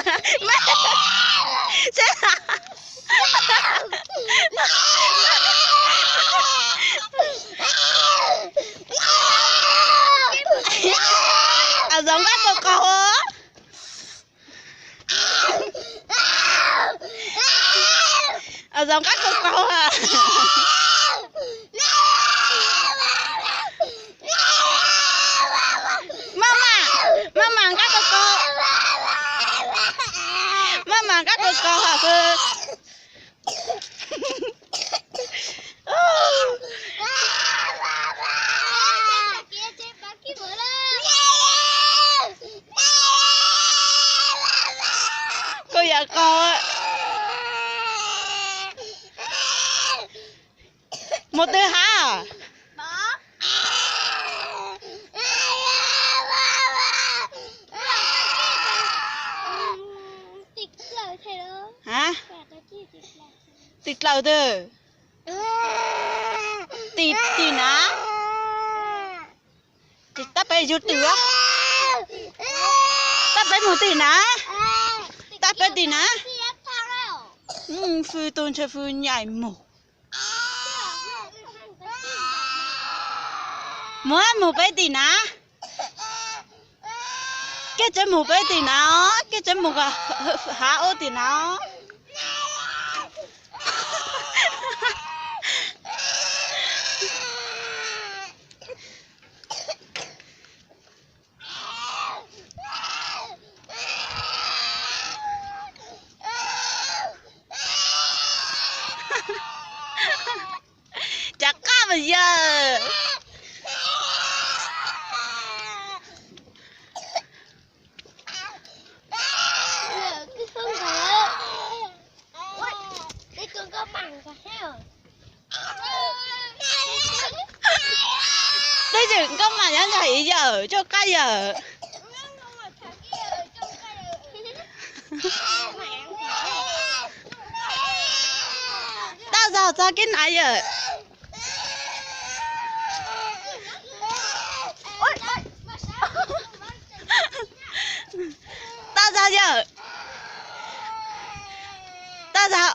Seb, a zoo nqaij qaug qaug. A zoo nqaij qaug qaug. Maj mam, maj mam nqaij qaug qaug. Maj mam nqaij qaug qaug hos. Kuv yam qaug. Mus twg hav? Tim dlaws twg? Tim, tim na. Tab peb yug twg? Tab peb mus tim na. Tab peb tim na. Fwj tus ntshe fwj nyaim mus. Mus, mus peb tim na. Koj tseem mus peb tim na os, koj tseem mus hav ub tim na os. Rov qab mas yawg. Twb tseem nkauj mas nyob nrog ib yawm, coj qab yawm. Taj zog txog kib nav yawm. Taj zog yawm. Taj zog.